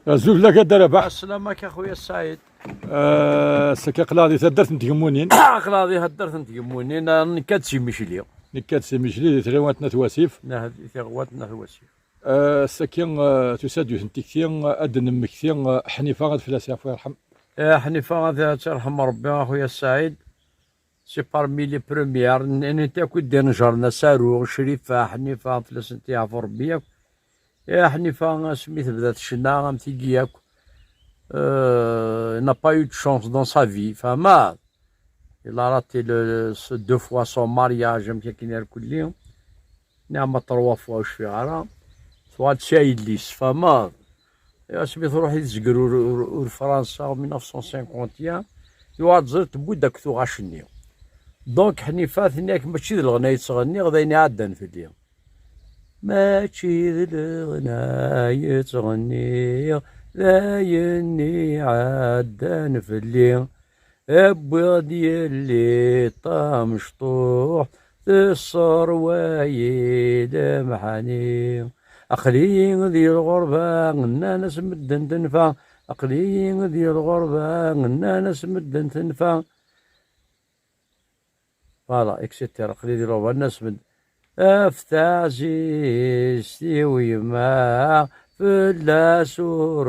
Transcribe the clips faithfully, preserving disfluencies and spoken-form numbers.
Azul fell-ak a Dda Rabaḥ. Ɛeslama-k a xuya Saɛid. Eh, ass-agi aql-aɣ di taddart n Tgemmunin. Aql-aɣ di taddart n Tgemmunin, eh, nekka-d si Micli. Nekka-d si Micli di tɣiwant n At Wasif. Nah, di tɣiwant n At Wasif. Eh, ass-agi, eh, tusa-d yiwet n tikti, eh, ad d-nemmekti, eh, Ḥnifa ad fell-as yeɛfu yerḥem. Eh, Ḥnifa ad, ad tt-yerḥem Rebbi a xuya Saɛid. C'est parmi les premières. N-, nitenti akk i d-inejren asaru, Crifa, Ḥnifa, fell-asent yeɛfu Rebbi akk. Eh, Ḥnifa, asmi tebda tcenna, am tigi akk, euh, n'a pas eu de chance dans sa vie. Fehmeḍ? Il a raté le, ce, deux fois son mariage, amek akken irkelli. Neɣ ma trois fois, ur cfiɣ ara. Tuɣal-d si yelli-s, fehmeḍ? Asmi truḥ i tezger ur, ur, ur Fransa, en mille neuf cent cinquante et un, yuɣal-d ẓer tewwi-d akk tuɣac-nni. Donc, Ḥnifa tenna-ak, mačči d leɣna i ttɣenniɣ, d ayen iɛeddan fell-i. Mačči d leɣna i ttɣenniɣ, d ayen iɛeddan fell-i. Wwiɣ-d yelli tamecṭuḥt, tesserway-iyi lemḥani. Aql-iyi di lɣerba, nnan-as medden tenfa. Aql-iyi di lɣerba, nnan-as medden tenfa. Voilà, et cetera. Aql-iyi di lɣerba, nnan-as medden. Af taɛzizt-iw yemma, fell-as ur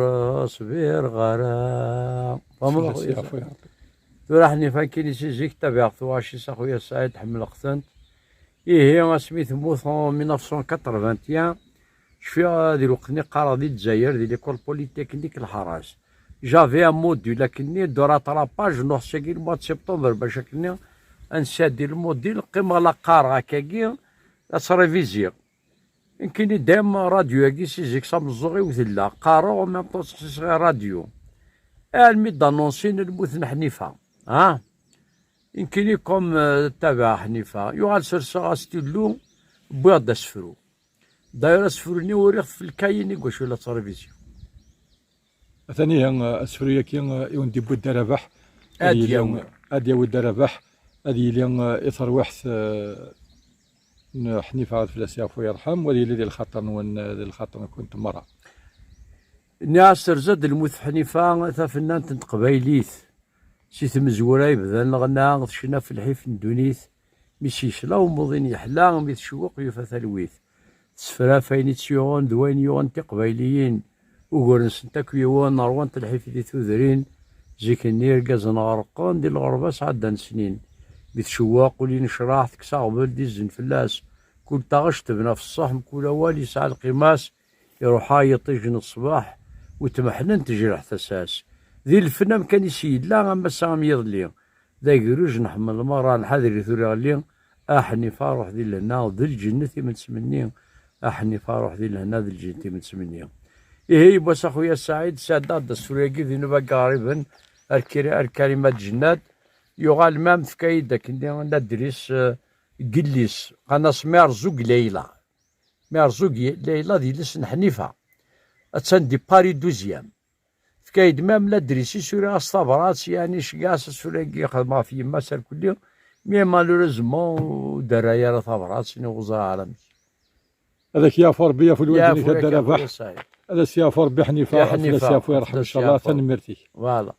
ṣbireɣ ara. Tfehmeḍ a xuya Saɛid? Tura Ḥnifa nekkini si zik tabiɛeɣ tuɣac-is a xuya Saɛid, ḥemmleɣ-tent. Ihi asmi temmut en mille neuf cent quatre-vingt et un, cfiɣ di lweqt-nni qqareɣ di Lezzayer, di l'école polytechnique Lḥaṛas. J'avais un module akkenni de rattrapage, nuɣ sagi le mois de septembre, bac akkenni ad nsadi le module, qqimeɣ la qqareɣ akkagi, ad tt-réviziɣ. Nekkini dayem radio-agi si zik s ameẓẓuɣ-iw tella, qqareɣ, en même temps ttḥessiseɣ i radio. Almi d-annonsin lmut n Ḥnifa, ha? Nekkini comme, euh, tabaɛ Ḥnifa, yuɣal serseɣ-as tullu, wwiɣ-d asefru. D'ailleurs, asefru-nni uriɣ-t f lkayi-nni deg wacu la ttṛiviziɣ. Atan ihi, eh, asefru-yagi, eh, i wen-d-yewwi Dda Rabaḥ. Ad Ad yili, yawi. Ad yawi Dda Rabaḥ, ad yili, eh, i terwiḥt, eh, n Ḥnifa ad fell-as yeɛfu yerḥem, u ad yili di lxaṭer-nwen, eh, di lxaṭer-nkent merra. Nniɣ-as terza-d lmut Ḥnifa, tafennant n teqbaylit. Si tmezwura yebdan leɣna, tecna f lḥif n ddunit. Mi s-yesla umuḍin yeḥla, mi tcewweq yufa talwit. Tessefraf ayen i tt-yuɣen d wayen yuɣen tiqbayliyin. Ugur-nsent akk yiwen, ṛwant lḥif di tudrin. Zik-nni irgazen ɣerqen di lɣerba sɛeddan snin. Mi tcewweq ul inecraḥ, tekkes aɣbel d izen fell-as. Kul taɣect tebna f ṣṣeḥ, mkul awal yesɛa lqima-s. Iruḥ-aɣ yiṭij n ṣṣbeḥ, u tmeḥnen tejreḥ tasa-s. Di lfen amkan-is yella, am ass-a am yiḍelli. D agerruj nḥemmel merra, nḥader-it ur iɣelli. A Ḥnifa ruḥ di lehna, d lǧennet i m-nettmenni. A Ḥnifa ruḥ di lehna, d lǧennet i m-nettmenni. Ihi yiwwas a xuya Saɛid, sɛeddaɣ-d asefru-agi di nnuba n Iɣriben, ar Kiri-, ar Karima d Jennad, yuɣal mam tefka-yi-d akkenni ladris, eh, n yelli-s, qqaren-as Mirzug Leyla. Mirzug Leyla d yelli-s n Ḥnifa. Attan di Paris douzième. Tefka-yi-d même ladris-is, uriɣ-as tabrat, yeɛni ceggeɛ-as asefru-agi, xedmeɣ ɣef yemma-s arkelli, mais malheureusement ur d-terra ara tabrat, ur ẓriɣ ara amek. Ad ak-yeɛfu Rebbi, yeɛfu lwaldin-ik a Dda Rabaḥ. Ad as-yeɛfu Rebbi Ḥnifa, ad as-yeɛfu yerḥem, incallah. Tanemmirt-ik. Voilà.